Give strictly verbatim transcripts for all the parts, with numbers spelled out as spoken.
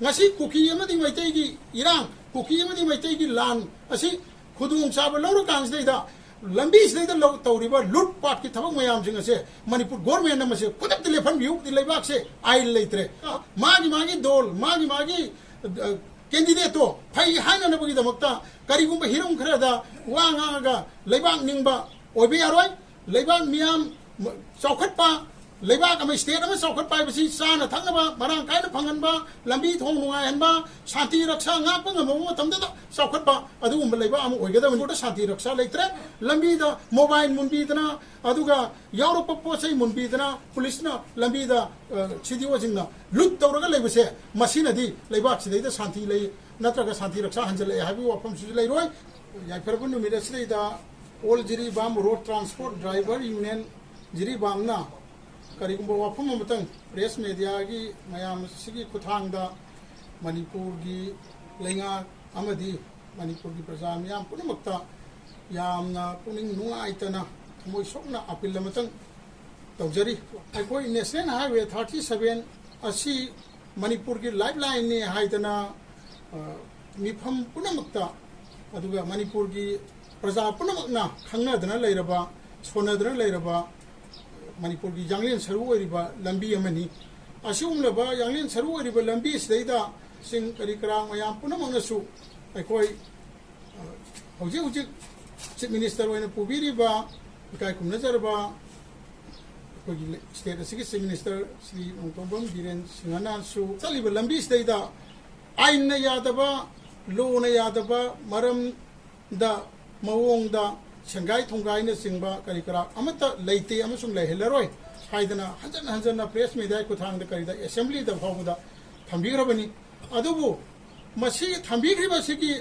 ꯉꯁꯤ ꯀꯨꯀꯤ ꯑꯃꯗꯤ ꯃꯩꯇꯩꯒꯤ ꯏꯔꯥꯡ, ꯀꯨꯀꯤ ꯑꯃꯗꯤ ꯃꯩꯇꯩꯒꯤ ꯂꯥꯟ ꯑꯁꯤ ꯈꯨꯗꯣꯡꯆꯥꯕ ꯂꯧꯔꯀꯥꯟꯁꯤꯗꯩꯗ ꯂꯝꯕꯤꯁꯤꯗꯩꯗ ꯂꯧ-, ꯇꯧꯔꯤꯕ ꯂꯨꯠ ꯄꯥꯠꯀꯤ ꯊꯕꯛ ꯃꯌꯥꯝꯁꯤꯡ ꯑꯁꯦ ꯃꯅꯤꯄꯨꯔ ꯒꯣꯔꯃꯦꯟꯅ ꯃꯁꯦ ꯈꯨꯗꯛꯇ ꯂꯦꯞꯍꯟꯕꯤꯌꯨ꯫ ꯂꯩꯕꯥꯛꯁꯦ ꯑꯥꯏꯟ ꯂꯩꯇ꯭ꯔꯦ꯫ ꯃꯥꯒꯤ ꯃꯥꯒꯤ ꯗꯣꯜ, ꯃꯥꯒꯤ ꯃꯥꯒꯤ, ꯑ, ꯀꯦꯟꯗꯤꯗꯦꯠꯇꯣ ꯐꯩ ꯍꯥꯏꯅꯅꯕꯒꯤꯗꯃꯛꯇ ꯀꯔꯤꯒꯨꯝꯕ ꯍꯤꯔꯝ ꯈꯔꯗ ꯋꯥ ꯉꯥꯡꯉꯒ ꯂꯩꯕꯥꯛ ꯅꯤꯡꯕ ꯑꯣꯏꯕ ꯌꯥꯔꯣꯏ꯫ ꯂꯩꯕꯥꯛ ꯃꯤꯌꯥꯝ ꯆꯥꯎꯈꯠꯄ, ꯂꯩꯕꯥꯛ ꯑꯃ, ꯁ꯭ꯇꯦꯠ ꯑꯃ ꯆꯥꯎꯈꯠꯄ ꯍꯥꯏꯕꯁꯤ ꯆꯥꯅ ꯊꯛꯅꯕ ꯃꯔꯥꯡ ꯀꯥꯏꯅ ꯐꯪꯍꯟꯕ, ꯂꯝꯕꯤ ꯊꯣꯡ ꯅꯨꯡꯉꯥꯏꯍꯟꯕ, ꯁꯥꯟꯇꯤ ꯔꯛꯁꯥ ꯉꯥꯛꯄ ꯉꯝꯃꯕ ꯃꯇꯝꯗꯨꯗ ꯆꯥꯎꯈꯠꯄ ꯑꯗꯨꯒꯨꯝꯕ ꯂꯩꯕꯥꯛ ꯑꯃ ꯑꯣꯏꯒꯗꯕꯅꯤ꯫ ꯁꯥꯟꯇꯤ ꯔꯛꯁꯥ ꯂꯩꯇ꯭ꯔꯦ꯫ ꯂꯝꯕꯤꯗ ꯃꯣꯕꯥꯏꯜ ꯃꯨꯟꯕꯤꯗꯅ, ꯑꯗꯨꯒ ꯌꯥꯎꯔꯛꯄ ꯄꯣꯠ ꯆꯩ ꯃꯨꯟꯕꯤꯗꯅ ꯄꯨꯂꯤꯁꯅ ꯂꯝꯕꯤꯗ, ꯑ, ꯁꯤ ꯗꯤ ꯑꯣꯁꯤꯡꯅ ꯂꯨꯠ ꯇꯧꯔꯒ ꯂꯩꯕꯁꯦ, ꯃꯁꯤꯅꯗꯤ ꯂꯩꯕꯥꯛꯁꯤꯗꯩꯗ ꯁꯥꯟꯇꯤ ꯂꯩ ꯅꯠꯇ꯭ꯔꯒ ꯁꯥꯟꯇꯤ ꯔꯛꯁꯥ ꯍꯟꯖꯜꯂꯛꯑꯦ ꯍꯥꯏꯕꯒꯤ ꯋꯥꯐꯝꯁꯤꯁꯨ ꯂꯩꯔꯣꯏ꯫ ꯌꯥꯏꯐꯔꯕ ꯅꯨꯃꯤꯠ ꯑꯁꯤꯗꯩꯗ ꯑꯣꯜ ꯖꯤꯔꯤꯕꯥꯝ ꯔꯣꯗ ꯇ꯭ꯔꯥꯟꯁꯄꯣꯔꯠ ꯗ꯭ꯔꯥꯏꯚꯔ ꯌꯨꯅꯤꯌꯟ ꯖꯤꯔꯤꯕꯥꯝꯅ ꯀꯔꯤꯒꯨꯝꯕ ꯋꯥꯐꯝ ꯑꯃꯇꯪ ꯄ꯭ꯔꯦꯁ ꯃꯦꯗꯤꯌꯥꯒꯤ ꯃꯌꯥꯝ ꯑꯁꯤꯒꯤ ꯈꯨꯠꯊꯥꯡꯗ ꯃꯅꯤꯄꯨꯔꯒꯤ ꯂꯩꯉꯥꯛ ꯑꯃꯗꯤ ꯃꯅꯤꯄꯨꯔꯒꯤ ꯄ꯭ꯔꯖꯥ ꯃꯤꯌꯥꯝ ꯄꯨꯝꯅꯃꯛꯇ ꯌꯥꯝꯅ ꯄꯨꯛꯅꯤꯡ ꯅꯨꯡꯉꯥꯏꯇꯅ ꯊꯃꯣꯏ ꯁꯣꯛꯅ ꯑꯄꯤꯜ ꯑꯃꯇꯪ ꯇꯧꯖꯔꯤ꯫ ꯑꯩꯈꯣꯏ ꯅꯦꯁꯅꯦꯜ ꯍꯥꯏꯋꯦ ꯊꯥꯔꯇꯤ ꯁꯚꯦꯟ ꯑꯁꯤ ꯃꯅꯤꯄꯨꯔꯒꯤ ꯂꯥꯏꯐ ꯂꯥꯏꯟꯅꯤ ꯍꯥꯏꯗꯅ, ꯑ, ꯃꯤꯐꯝ ꯄꯨꯝꯅꯃꯛꯇ, ꯑꯗꯨꯒ ꯃꯅꯤꯄꯨꯔꯒꯤ ꯄ꯭ꯔꯖꯥ ꯄꯨꯝꯅꯃꯛꯅ ꯈꯪꯅꯗꯅ ꯂꯩꯔꯕ, ꯁꯣꯟꯅꯗꯅ ꯂꯩꯔꯕ ꯃꯅꯤꯄꯨꯔꯒꯤ ꯌꯥꯡꯂꯦꯟ ꯁꯔꯨ ꯑꯣꯏꯔꯤꯕ ꯂꯝꯕꯤ ꯑꯃꯅꯤ꯫ ꯑꯁꯤꯒꯨꯝꯂꯕ ꯌꯥꯡꯂꯦꯟ ꯁꯔꯨ ꯑꯣꯏꯔꯤꯕ ꯂꯝꯕꯤ ꯑꯁꯤꯗꯩꯗ ꯆꯤꯡ ꯀꯔꯤ ꯀꯔꯥ ꯃꯌꯥꯝ ꯄꯨꯝꯅꯃꯛꯅꯁꯨ ꯑꯩꯈꯣꯏ ꯍꯧꯖꯤꯛ ꯍꯧꯖꯤꯛ ꯆꯤꯐ ꯃꯤꯅꯤꯁꯇꯔ ꯑꯣꯏꯅ ꯄꯨꯕꯤꯔꯤꯕ ꯏꯀꯥꯏ ꯈꯨꯝꯅꯖꯔꯕ ꯑꯩꯈꯣꯏꯒꯤ ꯁ꯭ꯇꯦꯠ ꯑꯁꯤꯒꯤ ꯆꯤꯐ ꯃꯤꯅꯤꯁꯇꯔ ꯁ꯭ꯔꯤ ꯅꯣꯡꯊꯣꯝꯕꯝ ꯕꯤꯔꯦꯟ ꯁꯤꯡꯍꯅꯁꯨ ꯆꯠꯂꯤꯕ ꯂꯝꯕꯤꯁꯤꯗꯩꯗ ꯑꯥꯏꯟꯅ ꯌꯥꯗꯕ, ꯂꯣꯅ ꯌꯥꯗꯕ ꯃꯔꯝꯗ, ꯃꯑꯣꯡꯗ ꯁꯦꯡꯒꯥꯏ ꯊꯨꯝꯒꯥꯏꯅꯆꯤꯡꯕ ꯀꯔꯤ ꯀꯔꯥ ꯑꯃꯠꯇ ꯂꯩꯇꯦ ꯑꯃꯁꯨꯡ ꯂꯩꯍꯜꯂꯔꯣꯏ ꯍꯥꯏꯗꯅ ꯍꯟꯖꯟ ꯍꯟꯖꯟꯅ ꯄ꯭ꯔꯦꯁ ꯃꯦꯗꯤꯌꯥꯒꯤ ꯈꯨꯠꯊꯥꯡꯗ ꯀꯔꯤꯗ ꯑꯦꯁꯦꯝꯕ꯭ꯂꯤꯗ ꯐꯥꯎꯕꯗ ꯊꯝꯕꯤꯈ꯭ꯔꯕꯅꯤ꯫ ꯑꯗꯨꯕꯨ ꯃꯁꯤ ꯊꯝꯕꯤꯈ꯭ꯔꯤꯕꯁꯤꯒꯤ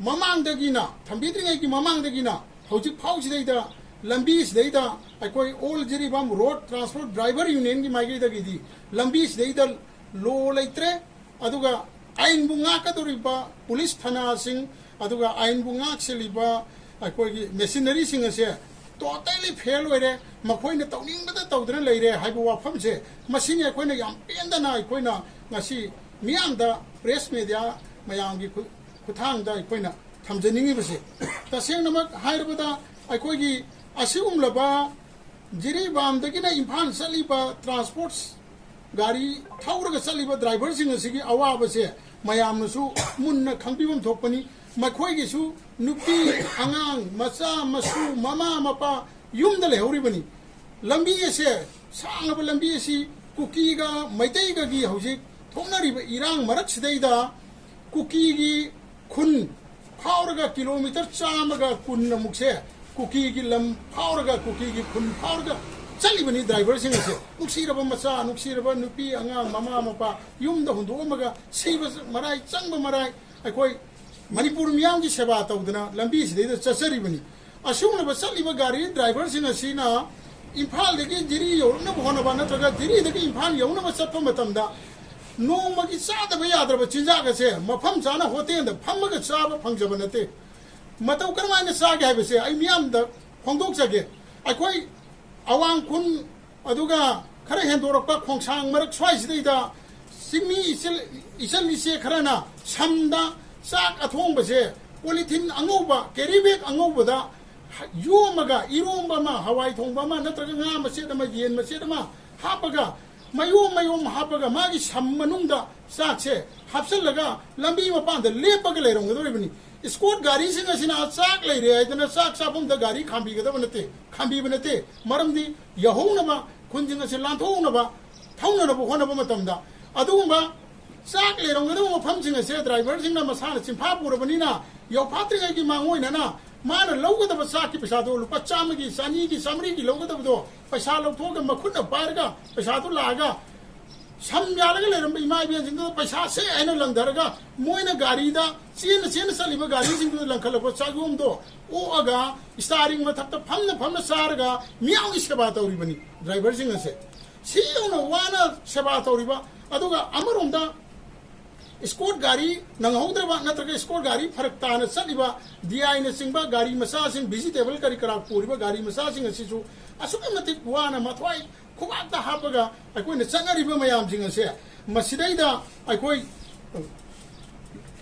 ꯃꯃꯥꯡꯗꯒꯤꯅ, ꯊꯝꯕꯤꯗ꯭ꯔꯤꯉꯩꯒꯤ ꯃꯃꯥꯡꯗꯒꯤꯅ ꯍꯧꯖꯤꯛ ꯐꯥꯎꯁꯤꯗꯩꯗ ꯂꯝꯕꯤꯁꯤꯗꯩꯗ ꯑꯩꯈꯣꯏ ꯑꯣꯜ ꯖꯤꯔꯤꯕꯥꯝ ꯔꯣꯗ ꯇ꯭ꯔꯥꯟꯁꯄꯣꯔꯠ ꯗ꯭ꯔꯥꯏꯚꯔ ꯌꯨꯅꯤꯌꯟꯒꯤ ꯃꯥꯏꯀꯩꯗꯒꯤꯗꯤ ꯂꯝꯕꯤꯁꯤꯗꯩꯗ ꯂꯣ ꯂꯩꯇ꯭ꯔꯦ, ꯑꯗꯨꯒ ꯑꯥꯏꯟꯕꯨ ꯉꯥꯛꯀꯗꯧꯔꯤꯕ ꯄꯨꯂꯤꯁ ꯊꯥꯅꯥꯁꯤꯡ, ꯑꯗꯨꯒ ꯑꯥꯏꯟꯕꯨ ꯉꯥꯛꯁꯦꯜꯂꯤꯕ ꯑꯩꯈꯣꯏꯒꯤ ꯃꯦꯁꯤꯅꯔꯤꯁꯤꯡ ꯑꯁꯦ ꯇꯣꯇꯦꯂꯤ ꯐꯦꯜ ꯑꯣꯏꯔꯦ, ꯃꯈꯣꯏꯅ ꯇꯧꯅꯤꯡꯕꯗ ꯇꯧꯗꯨꯅ ꯂꯩꯔꯦ ꯍꯥꯏꯕ ꯋꯥꯐꯝꯁꯦ, ꯃꯁꯤꯅꯤ ꯑꯩꯈꯣꯏꯅ ꯌꯥꯝ ꯄꯦꯟꯗꯅ ꯑꯩꯈꯣꯏꯅ ꯉꯁꯤ ꯃꯤꯌꯥꯝꯗ, ꯄ꯭ꯔꯦꯁ ꯃꯦꯗꯤꯌꯥ ꯃꯌꯥꯝꯒꯤ ꯈꯨ-, ꯈꯨꯠꯊꯥꯡꯗ ꯑꯩꯈꯣꯏꯅ ꯊꯝꯖꯅꯤꯡꯉꯤꯕꯁꯦ, ꯇꯁꯦꯡꯅꯃꯛ ꯍꯥꯏꯔꯕꯗ ꯑꯩꯈꯣꯏꯒꯤ ꯑꯁꯤꯒꯨꯝꯂꯕ ꯖꯤꯔꯤꯕꯥꯝꯗꯒꯤꯅ ꯏꯝꯐꯥꯜ ꯆꯠꯂꯤꯕ ꯇ꯭ꯔꯥꯟꯁꯄꯣꯔꯠ ꯒꯥꯔꯤ ꯊꯧꯔꯒ ꯆꯠꯂꯤꯕ ꯗ꯭ꯔꯥꯏꯚꯔꯁꯤꯡ ꯑꯁꯤꯒꯤ ꯑꯋꯥꯕꯁꯦ ꯃꯌꯥꯝꯅꯁꯨ ꯃꯨꯟꯅ ꯈꯪꯕꯤꯐꯝ ꯊꯣꯛꯄꯅꯤ꯫ ꯃꯈꯣꯏꯒꯤꯁꯨ ꯅꯨꯄꯤ, ꯑꯉꯥꯡ, ꯃꯆꯥ ꯃꯁꯨ, ꯃꯃꯥ ꯃꯄꯥ ꯌꯨꯝꯗ ꯂꯩꯍꯧꯔꯤꯕꯅꯤ꯫ ꯂꯝꯕꯤ ꯑꯁꯦ, ꯁꯥꯡꯂꯕ ꯂꯝꯕꯤ ꯑꯁꯤ ꯀꯨꯀꯤꯒ ꯃꯩꯇꯩꯒꯒꯤ ꯍꯧꯖꯤꯛ ꯊꯣꯛꯅꯔꯤꯕ ꯏꯔꯥꯡ ꯃꯔꯛꯁꯤꯗꯩꯗ ꯀꯨꯀꯤꯒꯤ ꯈꯨꯟ ꯐꯥꯎꯔꯒ ꯀꯤꯂꯣꯃꯤꯇꯔ ꯆꯥꯝꯃꯒ ꯀꯨꯟ ꯑꯃꯨꯛꯁꯦ ꯀꯨꯀꯤꯒꯤ ꯂꯝ ꯐꯥꯎꯔꯒ, ꯀꯨꯀꯤꯒꯤ ꯈꯨꯟ ꯐꯥꯎꯔꯒ ꯆꯠꯂꯤꯕꯅꯤ ꯗ꯭ꯔꯥꯏꯚꯔꯁꯤꯡ ꯑꯁꯦ꯫ ꯅꯨꯡꯁꯤꯔꯕ ꯃꯆꯥ, ꯅꯨꯡꯁꯤꯔꯕ ꯅꯨꯄꯤ, ꯑꯉꯥꯡ, ꯃꯃꯥ ꯃꯄꯥ ꯌꯨꯝꯗ ꯍꯨꯟꯗꯣꯛꯑꯝꯃꯒ ꯁꯤꯕ ꯃꯔꯥꯏ, ꯆꯪꯕ ꯃꯔꯥꯏ, ꯑꯩꯈꯣꯏ ꯃꯅꯤꯄꯨꯔ ꯃꯤꯌꯥꯝꯒꯤ ꯁꯦꯕꯥ ꯇꯧꯗꯅ ꯂꯝꯕꯤꯁꯤꯗꯩꯗ ꯆꯠꯆꯔꯤꯕꯅꯤ꯫ ꯑꯁꯤꯒꯨꯝꯂꯕ ꯆꯠꯂꯤꯕ ꯒꯥꯔꯤ ꯗ꯭ꯔꯥꯏꯚꯔꯁꯤꯡ ꯑꯁꯤꯅ ꯏꯝꯐꯥꯜꯗꯒꯤ ꯖꯤꯔꯤ ꯌꯧꯔꯛꯅꯕ ꯍꯣꯠꯅꯕ ꯅꯠꯇ꯭ꯔꯒ ꯖꯤꯔꯤꯗꯒꯤ ꯏꯝꯐꯥꯜ ꯌꯧꯅꯕ ꯆꯠꯄ ꯃꯇꯝꯗ ꯅꯣꯡꯃꯒꯤ ꯆꯥꯗꯕ ꯌꯥꯗ꯭ꯔꯕ ꯆꯤꯟꯖꯥꯛ ꯑꯁꯦ ꯃꯐꯝ ꯆꯥꯅ ꯍꯣꯇꯦꯜꯗ ꯐꯝꯃꯒ ꯆꯥꯕ ꯐꯪꯖꯕ ꯅꯠꯇꯦ꯫ ꯃꯇꯧ ꯀꯔꯝꯍꯥꯏꯅ ꯆꯥꯒꯦ ꯍꯥꯏꯕꯁꯦ ꯑꯩ ꯃꯤꯌꯥꯝꯗ ꯐꯣꯡꯗꯣꯛꯆꯒꯦ꯫ ꯑꯩꯈꯣꯏ ꯑꯋꯥꯡ ꯈꯨꯟ, ꯑꯗꯨꯒ ꯈꯔ ꯍꯦꯟꯗꯣꯔꯛꯄ ꯈꯣꯡꯁꯥꯡ ꯃꯔꯛ ꯁ꯭ꯋꯥꯏꯁꯤꯗꯩꯗ ꯆꯤꯡꯃꯤ ꯏꯆꯜ, ꯏꯆꯜ ꯏꯆꯦ ꯈꯔꯅ ꯁꯝꯗ ꯆꯥꯛ ꯑꯊꯣꯡꯕꯁꯦ, ꯄꯣꯂꯤꯊꯤꯟ ꯑꯉꯧꯕ, ꯀꯦꯔꯤ ꯕꯦꯒ ꯑꯉꯧꯕꯗ ꯌꯣꯝꯃꯒ, ꯏꯔꯣꯝꯕ ꯑꯃ, ꯍꯋꯥꯏ ꯊꯣꯡꯕ ꯑꯃ, ꯅꯠꯇ꯭ꯔꯒ ꯉꯥ ꯃꯆꯦꯠ ꯑꯃ, ꯌꯦꯟ ꯃꯆꯦꯠ ꯑꯃ ꯍꯥꯞꯄꯒ, ꯃꯌꯣꯝ ꯃꯌꯣꯝ ꯍꯥꯞꯄꯒ, ꯃꯥꯒꯤ ꯁꯝ ꯃꯅꯨꯡꯗ ꯆꯥꯛꯁꯦ ꯍꯥꯞꯆꯜꯂꯒ ꯂꯝꯕꯤ ꯃꯄꯥꯟꯗ ꯂꯦꯞꯄꯒ ꯂꯩꯔꯝꯒꯗꯧꯔꯤꯕꯅꯤ꯫ ꯏꯁꯀꯣꯔꯠ ꯒꯥꯔꯤꯁꯤꯡ ꯑꯁꯤꯅ ꯆꯥꯛ ꯂꯩꯔꯦ ꯍꯥꯏꯗꯅ ꯆꯥꯛ ꯆꯥꯐꯝꯗ ꯒꯥꯔꯤ ꯈꯥꯝꯕꯤꯒꯗꯕ ꯅꯠꯇꯦ, ꯈꯥꯝꯕꯤꯕ ꯅꯠꯇꯦ꯫ ꯃꯔꯝꯗꯤ ꯌꯧꯍꯧꯅꯕ, ꯈꯨꯟꯁꯤꯡ ꯑꯁꯤ ꯂꯥꯟꯊꯣꯛꯍꯧꯅꯕ, ꯊꯧꯅꯅꯕ ꯍꯣꯠꯅꯕ ꯃꯇꯝꯗ ꯑꯗꯨꯒꯨꯝꯕ ꯆꯥꯛ ꯂꯩꯔꯝꯒꯗꯕ ꯃꯐꯝꯁꯤꯡ ꯑꯁꯦ ꯗ꯭ꯔꯥꯏꯚꯔꯁꯤꯡꯅ ꯃꯁꯥꯅ ꯆꯤꯟꯐꯥ ꯄꯨꯔꯕꯅꯤꯅ, ꯌꯧꯐꯥꯠꯇ꯭ꯔꯤꯉꯩꯒꯤ ꯃꯥꯡꯑꯣꯏꯅꯅ ꯃꯥꯅ ꯂꯧꯒꯗꯕ ꯆꯥꯛꯀꯤ ꯄꯩꯁꯥꯗꯣ, ꯂꯨꯄꯥ ꯆꯥꯝꯃꯒꯤ, ꯆꯅꯤꯒꯤ, ꯆꯥꯃꯔꯤꯒꯤ ꯂꯧꯒꯗꯕꯗꯣ, ꯄꯩꯁꯥ ꯂꯧꯊꯣꯛꯑꯒ ꯃꯈꯨꯠꯅ ꯄꯥꯏꯔꯒ ꯄꯩꯁꯥꯗꯣ ꯂꯥꯛꯑꯒ ꯁꯝ ꯌꯥꯜꯂꯒ ꯂꯩꯔꯝꯕ ꯏꯃꯥ ꯏꯕꯦꯟꯁꯤꯡꯗꯨꯗ ꯄꯩꯁꯥꯁꯦ ꯍꯥꯏꯅ ꯂꯪꯊꯔꯒ, ꯃꯣꯏꯅ ꯒꯥꯔꯤꯗ ꯆꯦꯟꯅ ꯆꯦꯟꯅ ꯆꯠꯂꯤꯕ ꯒꯥꯔꯤꯁꯤꯡꯗꯨꯗ ꯂꯪꯈꯠꯂꯛꯄ ꯆꯥꯛꯌꯣꯝꯗꯣ ꯑꯣꯛꯑꯒ ꯏꯁꯇꯥꯔꯤꯡ ꯃꯊꯛꯇ ꯐꯝꯅ ꯐꯝꯅ ꯆꯥꯔꯒ ꯃꯤꯌꯥꯝꯒꯤ ꯁꯦꯕꯥ ꯇꯧꯔꯤꯕꯅꯤ ꯗ꯭ꯔꯥꯏꯚꯔꯁꯤꯡ ꯑꯁꯦ꯫ ꯁꯤ ꯌꯧꯅ ꯋꯥꯅ ꯁꯦꯕꯥ ꯇꯧꯔꯤꯕ, ꯑꯗꯨꯒ ꯑꯃꯔꯣꯝꯗ ꯏꯁꯀꯣꯔꯠ ꯒꯥꯔꯤ ꯅꯪꯍꯧꯗ꯭ꯔꯕ ꯅꯠꯇ꯭ꯔꯒ ꯏꯁꯀꯣꯔꯠ ꯒꯥꯔꯤ ꯐꯔꯛ ꯇꯥꯅ ꯆꯠꯂꯤꯕ ꯗꯤ ꯑꯥꯏꯅꯆꯤꯡꯕ ꯒꯥꯔꯤ ꯃꯆꯥꯁꯤꯡ, ꯚꯤꯖꯤꯇꯦꯕꯜ ꯀꯔꯤ ꯀꯔꯥ ꯄꯨꯔꯤꯕ ꯒꯥꯔꯤ ꯃꯆꯥꯁꯤꯡ ꯑꯁꯤꯁꯨ ꯑꯁꯨꯛꯀꯤ ꯃꯇꯤꯛ ꯋꯥꯅ ꯃꯊ꯭ꯋꯥꯏ ꯈꯨꯕꯥꯛꯇ ꯍꯥꯞꯄꯒ ꯑꯩꯈꯣꯏꯅ ꯆꯠꯅꯔꯤꯕ ꯃꯌꯥꯝꯁꯤꯡ ꯑꯁꯦ ꯃꯁꯤꯗꯩꯗ ꯑꯩꯈꯣꯏ,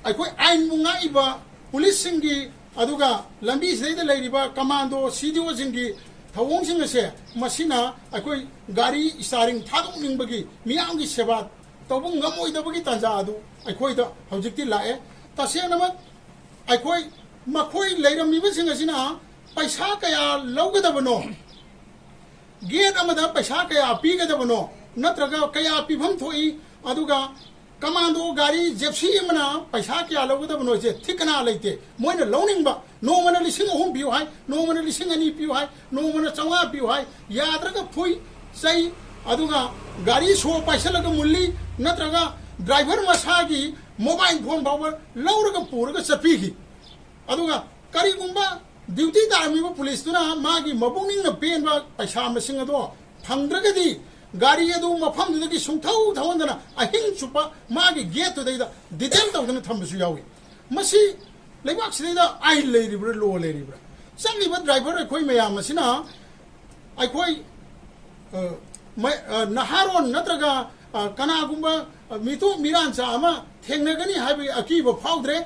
ꯑꯩꯈꯣꯏ ꯑꯥꯏꯟꯕꯨ ꯉꯥꯛꯏꯕ ꯄꯨꯂꯤꯁꯁꯤꯡꯒꯤ, ꯑꯗꯨꯒ ꯂꯝꯕꯤꯁꯤꯗꯩꯗ ꯂꯩꯔꯤꯕ ꯀꯃꯥꯟꯗꯣ, ꯁꯤ ꯗꯤ ꯑꯣꯁꯤꯡꯒꯤ ꯊꯧꯑꯣꯡꯁꯤꯡ ꯑꯁꯦ, ꯃꯁꯤꯅ ꯑꯩꯈꯣꯏ ꯒꯥꯔꯤ ꯏꯁꯇꯥꯔꯤꯡ ꯊꯥꯗꯣꯛꯅꯤꯡꯕꯒꯤ, ꯃꯤꯌꯥꯝꯒꯤ ꯁꯦꯕꯥ ꯇꯧꯕ ꯉꯝꯃꯣꯏꯗꯕꯒꯤ ꯇꯥꯟꯖꯥ ꯑꯗꯨ ꯑꯩꯈꯣꯏꯗ ꯍꯧꯖꯤꯛꯇꯤ ꯂꯥꯛꯑꯦ꯫ ꯇꯁꯦꯡꯅꯃꯛ ꯑꯩꯈꯣꯏ, ꯃꯈꯣꯏ ꯂꯩꯔꯝꯃꯤꯕꯁꯤꯡ ꯑꯁꯤꯅ ꯄꯩꯁꯥ ꯀꯌꯥ ꯂꯧꯒꯗꯕꯅꯣ, ꯒꯦꯠ ꯑꯃꯗ ꯄꯩꯁꯥ ꯀꯌꯥ ꯄꯤꯒꯗꯕꯅꯣ, ꯅꯠꯇ꯭ꯔꯒ ꯀꯌꯥ ꯄꯤꯐꯝ ꯊꯣꯛꯏ, ꯑꯗꯨꯒ ꯀꯃꯥꯟꯗꯣ ꯒꯥꯔꯤ ꯖꯦꯞꯁꯤ ꯑꯃꯅ ꯄꯩꯁꯥ ꯀꯌꯥ ꯂꯧꯒꯗꯕꯅꯣꯁꯦ ꯊꯤꯀꯅꯥ ꯂꯩꯇꯦ꯫ ꯃꯣꯏꯅ ꯂꯧꯅꯤꯡꯕ, ꯅꯣꯡꯃꯅ ꯂꯤꯁꯤꯡ ꯑꯍꯨꯝ ꯄꯤꯌꯨ ꯍꯥꯏ, ꯅꯣꯡꯃꯅ ꯂꯤꯁꯤꯡ ꯑꯅꯤ ꯄꯤꯌꯨ ꯍꯥꯏ, ꯅꯣꯡꯃꯅ ꯆꯥꯝꯃꯉꯥ ꯄꯤꯌꯨ ꯍꯥꯏ, ꯌꯥꯗ꯭ꯔꯒ ꯐꯨꯏ, ꯆꯩ, ꯑꯗꯨꯒ ꯒꯥꯔꯤ ꯁꯣ ꯄꯥꯏꯁꯤꯜꯂꯒ ꯃꯨꯜꯂꯤ, ꯅꯠꯇ꯭ꯔꯒ ꯗ꯭ꯔꯥꯏꯚꯔ ꯃꯁꯥꯒꯤ ꯃꯣꯕꯥꯏꯜ ꯐꯣꯟ ꯐꯥꯎꯕ ꯂꯧꯔꯒ ꯄꯨꯔꯒ ꯆꯠꯄꯤꯈꯤ꯫ ꯑꯗꯨꯒ ꯀꯔꯤꯒꯨꯝꯕ ꯗ꯭ꯌꯨꯇꯤ ꯇꯥꯔꯝꯃꯤꯕ ꯄꯨꯂꯤꯁꯇꯨꯅ ꯃꯥꯒꯤ ꯃꯕꯨꯛꯅꯤꯡꯅ ꯄꯦꯟꯕ ꯄꯩꯁꯥ ꯃꯁꯤꯡ ꯑꯗꯣ ꯐꯪꯗ꯭ꯔꯒꯗꯤ, ꯒꯥꯔꯤ ꯑꯗꯨ ꯃꯐꯝꯗꯨꯗꯒꯤ ꯁꯨꯡꯊꯧ ꯊꯧꯍꯟꯗꯅ ꯑꯍꯤꯡ ꯆꯨꯞꯄ ꯃꯥꯒꯤ ꯒꯦꯠꯇꯨꯗꯩꯗ ꯗꯤꯇꯦꯟ ꯇꯧꯗꯅ ꯊꯝꯕꯁꯨ ꯌꯥꯎꯏ꯫ ꯃꯁꯤ ꯂꯩꯕꯥꯛꯁꯤꯗꯩꯗ ꯑꯥꯏꯟ ꯂꯩꯔꯤꯕ꯭ꯔꯥ, ꯂꯣ ꯂꯩꯔꯤꯕ꯭ꯔꯥ? ꯆꯠꯂꯤꯕ ꯗ꯭ꯔꯥꯏꯚꯔ ꯑꯩꯈꯣꯏ ꯃꯌꯥꯝ ꯑꯁꯤꯅ ꯑꯩꯈꯣꯏ, ꯑ, ꯃ-, ꯑ, ꯅꯍꯥꯔꯣꯟ ꯅꯠꯇ꯭ꯔꯒ, ꯑ, ꯀꯅꯥꯒꯨꯝꯕ, ꯑ, ꯃꯤꯇꯣꯞ ꯃꯤꯔꯥꯟꯆꯥ ꯑꯃ ꯊꯦꯡꯅꯒꯅꯤ ꯍꯥꯏꯕꯒꯤ ꯑꯀꯤꯕ ꯐꯥꯎꯗ꯭ꯔꯦ꯫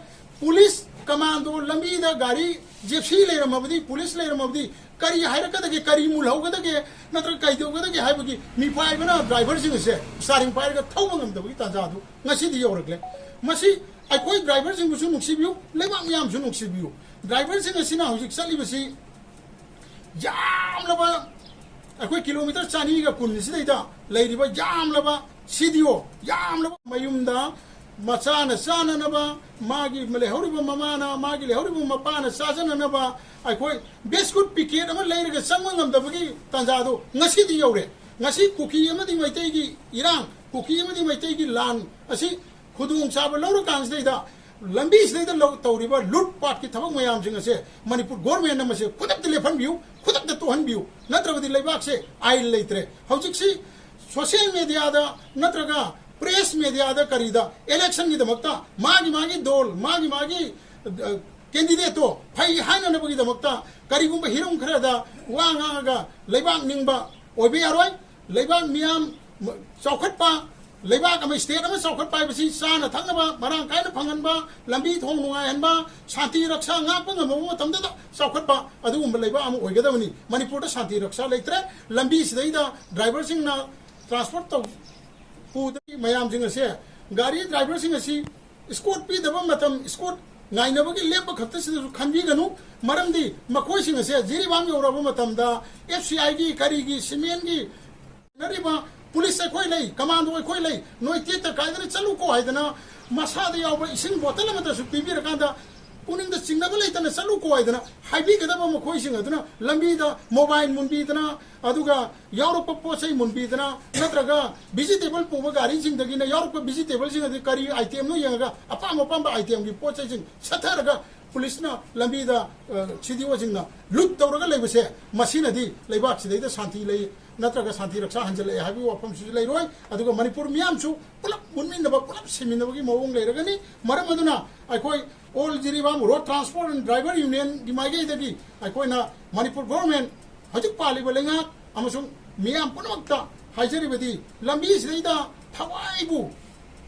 ꯄꯨꯂꯤꯁ ꯀꯃꯥꯟꯗꯣ ꯂꯝꯕꯤꯗ ꯒꯥꯔꯤ ꯖꯦꯞꯁꯤ ꯂꯩꯔꯝꯃꯕꯗꯤ, ꯄꯨꯂꯤꯁ ꯂꯩꯔꯝꯃꯕꯗꯤ ꯀꯔꯤ ꯍꯥꯏꯔꯛꯀꯗꯒꯦ, ꯀꯔꯤ ꯃꯨꯜꯍꯧꯒꯗꯒꯦ, ꯅꯠꯇ꯭ꯔꯒ ꯀꯩꯗꯧꯒꯗꯒꯦ ꯍꯥꯏꯕꯒꯤ ꯃꯤꯄꯥꯏꯕꯅ ꯗ꯭ꯔꯥꯏꯚꯔꯁꯤꯡ ꯑꯁꯦ ꯏꯁꯇꯥꯔꯤꯡ ꯄꯥꯏꯔꯒ ꯊꯧꯕ ꯉꯝꯗꯕꯒꯤ ꯇꯥꯟꯖꯥꯗꯨ ꯉꯁꯤꯗꯤ ꯌꯧꯔꯛꯂꯦ꯫ ꯃꯁꯤ ꯑꯩꯈꯣꯏ ꯗ꯭ꯔꯥꯏꯚꯔꯁꯤꯡꯕꯨꯁꯨ ꯅꯨꯡꯁꯤꯕꯤꯌꯨ, ꯂꯩꯕꯥꯛ ꯃꯤꯌꯥꯝꯁꯨ ꯅꯨꯡꯁꯤꯕꯤꯌꯨ꯫ ꯗ꯭ꯔꯥꯏꯚꯔꯁꯤꯡ ꯑꯁꯤꯅ ꯍꯧꯖꯤꯛ ꯆꯠꯂꯤꯕꯁꯤ ꯌꯥꯝꯂꯕ, ꯑꯩꯈꯣꯏ ꯀꯤꯂꯣꯃꯤꯇꯔ ꯆꯅꯤꯒ ꯀꯨꯟ ꯑꯁꯤꯗꯩꯗ ꯂꯩꯔꯤꯕ ꯌꯥꯝꯂꯕ ꯁꯤ ꯗꯤ ꯑꯣ, ꯌꯥꯝꯂꯕ ꯃꯌꯨꯝꯗ ꯃꯆꯥꯅ ꯆꯥꯅꯅꯕ, ꯃꯥꯒꯤ ꯂꯩꯍꯧꯔꯤꯕ ꯃꯃꯥꯅ, ꯃꯥꯒꯤ ꯂꯩꯍꯧꯔꯤꯕ ꯃꯄꯥꯅ ꯆꯥꯖꯅꯅꯕ ꯑꯩꯈꯣꯏ ꯕꯤꯁꯀꯨꯠ ꯄꯤꯀꯦꯠ ꯑꯃ ꯂꯩꯔꯒ ꯆꯪꯕ ꯉꯝꯗꯕꯒꯤ ꯇꯥꯟꯖꯥꯗꯣ ꯉꯁꯤꯗꯤ ꯌꯧꯔꯦ꯫ ꯉꯁꯤ ꯀꯨꯀꯤ ꯑꯃꯗꯤ ꯃꯩꯇꯩꯒꯤ ꯏꯔꯥꯡ, ꯀꯨꯀꯤ ꯑꯃꯗꯤ ꯃꯩꯇꯩꯒꯤ ꯂꯥꯟ ꯑꯁꯤ ꯈꯨꯗꯣꯡꯆꯥꯕ ꯂꯧꯔꯀꯥꯟꯁꯤꯗꯩꯗ ꯂꯝꯕꯤꯁꯤꯗꯩꯗ ꯂꯧ-, ꯇꯧꯔꯤꯕ ꯂꯨꯠ ꯄꯥꯠꯀꯤ ꯊꯕꯛ ꯃꯌꯥꯝꯁꯤꯡ ꯑꯁꯦ ꯃꯅꯤꯄꯨꯔ ꯒꯣꯔꯃꯦꯟꯅ ꯃꯁꯦ ꯈꯨꯗꯛꯇ ꯂꯦꯞꯍꯟꯕꯤꯌꯨ, ꯈꯨꯗꯛꯇ ꯇꯣꯛꯍꯟꯕꯤꯌꯨ, ꯅꯠꯇ꯭ꯔꯕꯗꯤ ꯂꯩꯕꯥꯛꯁꯦ ꯑꯥꯏꯟ ꯂꯩꯇ꯭ꯔꯦ꯫ ꯍꯧꯖꯤꯛꯁꯤ ꯁꯣꯁꯤꯌꯦꯜ ꯃꯦꯗꯤꯌꯥꯗ ꯅꯠꯇ꯭ꯔꯒ ꯄ꯭ꯔꯦꯁ ꯃꯦꯗꯤꯌꯥꯗ ꯀꯔꯤꯗ ꯏꯂꯦꯛꯁꯟꯒꯤꯗꯃꯛꯇ ꯃꯥꯒꯤ ꯃꯥꯒꯤ ꯗꯣꯜ, ꯃꯥꯒꯤ ꯃꯥꯒꯤ, ꯑ, ꯀꯦꯟꯗꯤꯗꯦꯠꯇꯣ ꯐꯩ ꯍꯥꯏꯅꯅꯕꯒꯤꯗꯃꯛꯇ ꯀꯔꯤꯒꯨꯝꯕ ꯍꯤꯔꯝ ꯈꯔꯗ ꯋꯥ ꯉꯥꯡꯉꯒ ꯂꯩꯕꯥꯛ ꯅꯤꯡꯕ ꯑꯣꯏꯕ ꯌꯥꯔꯣꯏ꯫ ꯂꯩꯕꯥꯛ ꯃꯤꯌꯥꯝ ꯆꯥꯎꯈꯠꯄ, ꯂꯩꯕꯥꯛ ꯑꯃ, ꯁ꯭ꯇꯦꯠ ꯑꯃ ꯆꯥꯎꯈꯠꯄ ꯍꯥꯏꯕꯁꯤ ꯆꯥꯅ ꯊꯛꯅꯕ ꯃꯔꯥꯡ ꯀꯥꯏꯅ ꯐꯪꯍꯟꯕ, ꯂꯝꯕꯤ ꯊꯣꯡ ꯅꯨꯡꯉꯥꯏꯍꯟꯕ, ꯁꯥꯟꯇꯤ ꯔꯛꯁꯥ ꯉꯥꯛꯄ ꯉꯝꯃꯕ ꯃꯇꯝꯗꯗ ꯆꯥꯎꯈꯠꯄ ꯑꯗꯨꯒꯨꯝꯕ ꯂꯩꯕꯥꯛ ꯑꯃ ꯑꯣꯏꯒꯗꯕꯅꯤ꯫ ꯃꯅꯤꯄꯨꯔꯗ ꯁꯥꯟꯇꯤ ꯔꯛꯁꯥ ꯂꯩꯇ꯭ꯔꯦ꯫ ꯂꯝꯕꯤꯁꯤꯗꯩꯗ ꯗ꯭ꯔꯥꯏꯚꯔꯁꯤꯡꯅ ꯇ꯭ꯔꯥꯟꯁꯄꯣꯔꯠ ꯇꯧ-, ꯄꯨꯗꯕꯒꯤ ꯃꯌꯥꯝꯁꯤꯡ ꯑꯁꯦ, ꯒꯥꯔꯤ ꯗ꯭ꯔꯥꯏꯚꯔꯁꯤꯡ ꯑꯁꯤ ꯁ꯭ꯀꯣꯠ ꯄꯤꯗꯕ ꯃꯇꯝ, ꯁ꯭ꯀꯣꯠ ꯉꯥꯏꯅꯕꯒꯤ ꯂꯦꯞꯄ ꯈꯛꯇꯁꯤꯗꯁꯨ ꯈꯟꯕꯤꯒꯅꯨ꯫ ꯃꯔꯝꯗꯤ ꯃꯈꯣꯏꯁꯤꯡ ꯑꯁꯦ ꯖꯤꯔꯤꯕꯥꯝ ꯌꯧꯔꯛꯑꯕ ꯃꯇꯝꯗ ꯑꯦꯐ ꯁꯤ ꯑꯥꯏꯒꯤ, ꯀꯔꯤꯒꯤ, ꯁꯤꯃꯦꯟꯒꯤ ꯂꯩꯔꯤꯕ ꯄꯨꯂꯤꯁ ꯑꯩꯈꯣꯏ ꯂꯩ, ꯀꯃꯥꯟꯗꯣ ꯑꯩꯈꯣꯏ ꯂꯩ, ꯅꯣꯏ ꯇꯦꯛꯇ ꯀꯥꯏꯗꯅ ꯆꯠꯂꯨꯀꯣ ꯍꯥꯏꯗꯅ, ꯃꯁꯥꯗ ꯌꯥꯎꯕ ꯏꯁꯤꯡ ꯕꯣꯇꯜ ꯑꯃꯇꯁꯨ ꯄꯤꯕꯤꯔꯀꯥꯟꯗ, ꯄꯨꯛꯅꯤꯡꯗ ꯆꯤꯡꯅꯕ ꯂꯩꯇꯅ ꯆꯠꯂꯨꯀꯣ ꯍꯥꯏꯗꯅ ꯍꯥꯏꯕꯤꯒꯗꯕ ꯃꯈꯣꯏꯁꯤꯡ ꯑꯗꯨꯅ ꯂꯝꯕꯤꯗ ꯃꯣꯕꯥꯏꯜ ꯃꯨꯟꯕꯤꯗꯅ, ꯑꯗꯨꯒ ꯌꯥꯎꯔꯛꯄ ꯄꯣꯠ ꯆꯩ ꯃꯨꯟꯕꯤꯗꯅ, ꯅꯠꯇ꯭ꯔꯒ ꯚꯤꯖꯤꯇꯦꯕꯜ ꯄꯨꯕ ꯒꯥꯔꯤꯁꯤꯡꯗꯒꯤꯅ ꯌꯥꯎꯔꯛꯄ ꯚꯤꯖꯤꯇꯦꯕꯜꯁꯤꯡ ꯑꯗꯨ ꯀꯔꯤ ꯑꯥꯏꯇꯦꯝꯅꯣ ꯌꯦꯡꯉꯒ ꯑꯄꯥꯝ ꯑꯄꯥꯝꯕ ꯑꯥꯏꯇꯦꯝꯒꯤ ꯄꯣꯠ ꯆꯩꯁꯤꯡ ꯁꯠꯊꯔꯒ ꯄꯨꯂꯤꯁꯅ ꯂꯝꯕꯤꯗ, ꯑ, ꯁꯤ ꯗꯤ ꯑꯣꯁꯤꯡꯅ ꯂꯨꯠ ꯇꯧꯔꯒ ꯂꯩꯕꯁꯦ, ꯃꯁꯤꯅꯗꯤ ꯂꯩꯕꯥꯛꯁꯤꯗꯩꯗ ꯁꯥꯟꯇꯤ ꯂꯩ ꯅꯠꯇ꯭ꯔꯒ ꯁꯥꯟꯇꯤ ꯔꯛꯁꯥ ꯍꯟꯖꯤꯜꯂꯛꯑꯦ ꯍꯥꯏꯕꯒꯤ ꯋꯥꯐꯝꯁꯤꯁꯨ ꯂꯩꯔꯣꯏ꯫ ꯑꯗꯨꯒ ꯃꯅꯤꯄꯨꯔ ꯃꯤꯌꯥꯝꯁꯨ ꯄꯨꯂꯞ ꯄꯨꯟꯃꯤꯟꯅꯕ, ꯄꯨꯂꯞ ꯁꯤꯃꯤꯟꯅꯕꯒꯤ ꯃꯑꯣꯡ ꯂꯩꯔꯒꯅꯤ꯫ ꯃꯔꯝ ꯑꯗꯨꯅ ꯑꯩꯈꯣꯏ All Jiribam Road Transport and Driver Unionꯒꯤ ꯃꯥꯏꯀꯩꯗꯒꯤ ꯑꯩꯈꯣꯏꯅ ꯃꯅꯤꯄꯨꯔ ꯒꯣꯚꯔꯟꯃꯦꯟꯠ ꯍꯧꯖꯤꯛ ꯄꯥꯜꯂꯤꯕ ꯂꯩꯉꯥꯛ ꯑꯃꯁꯨꯡ ꯃꯤꯌꯥꯝ ꯄꯨꯝꯅꯃꯛꯇ ꯍꯥꯏꯖꯔꯤꯕꯗꯤ, ꯂꯝꯕꯤꯁꯤꯗꯩꯗ ꯊꯋꯥꯏꯕꯨ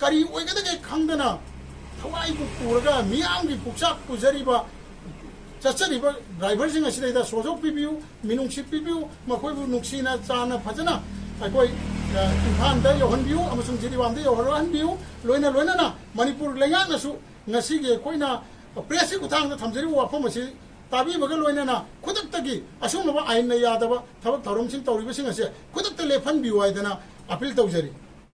ꯀꯔꯤ ꯑꯣꯏꯒꯗꯒꯦ ꯈꯪꯗꯅ ꯊꯋꯥꯏꯕꯨ ꯄꯨꯔꯒ ꯃꯤꯌꯥꯝꯒꯤ ꯄꯨꯛꯆꯥꯛ ꯄꯨꯖꯔꯤꯕ, ꯆꯠꯆꯔꯤꯕ ꯗ꯭ꯔꯥꯏꯚꯔꯁꯤꯡ ꯑꯁꯤꯗꯩꯗ ꯁꯣꯖꯣꯛ ꯄꯤꯕꯤꯌꯨ, ꯃꯤꯅꯨꯡꯁꯤ ꯄꯤꯕꯤꯌꯨ, ꯃꯈꯣꯏꯕꯨ ꯅꯨꯡꯁꯤꯅ ꯆꯥꯟꯅ ꯐꯖꯅ ꯑꯩꯈꯣꯏ, ꯑ, ꯏꯝꯐꯥꯜꯗ ꯌꯧꯍꯟꯕꯤꯌꯨ ꯑꯃꯁꯨꯡ ꯖꯤꯔꯤꯕꯥꯝꯗ ꯌꯧꯍꯜꯍꯟꯕꯤꯌꯨ꯫ ꯂꯣꯏꯅ ꯂꯣꯏꯅꯅ ꯃꯅꯤꯄꯨꯔ ꯂꯩꯉꯥꯛꯅꯁꯨ ꯉꯁꯤꯒꯤ ꯑꯩꯈꯣꯏꯅ ꯄ꯭ꯔꯦꯁꯀꯤ ꯈꯨꯠꯊꯥꯡꯗ ꯊꯝꯖꯔꯤꯕ ꯋꯥꯐꯝ ꯑꯁꯤ ꯇꯥꯕꯤꯕꯒ ꯂꯣꯏꯅꯅ ꯈꯨꯗꯛꯇꯒꯤ ꯑꯁꯨꯝꯂꯕ ꯑꯥꯏꯟꯅ ꯌꯥꯗꯕ ꯊꯕꯛ ꯊꯧꯔꯝꯁꯤꯡ ꯇꯧꯔꯤꯕꯁꯤꯡ ꯑꯁꯦ ꯈꯨꯗꯛꯇ ꯂꯦꯞꯍꯟꯕꯤꯌꯨ ꯍꯥꯏꯗꯅ ꯑꯄꯤꯜ ꯇꯧꯖꯔꯤ꯫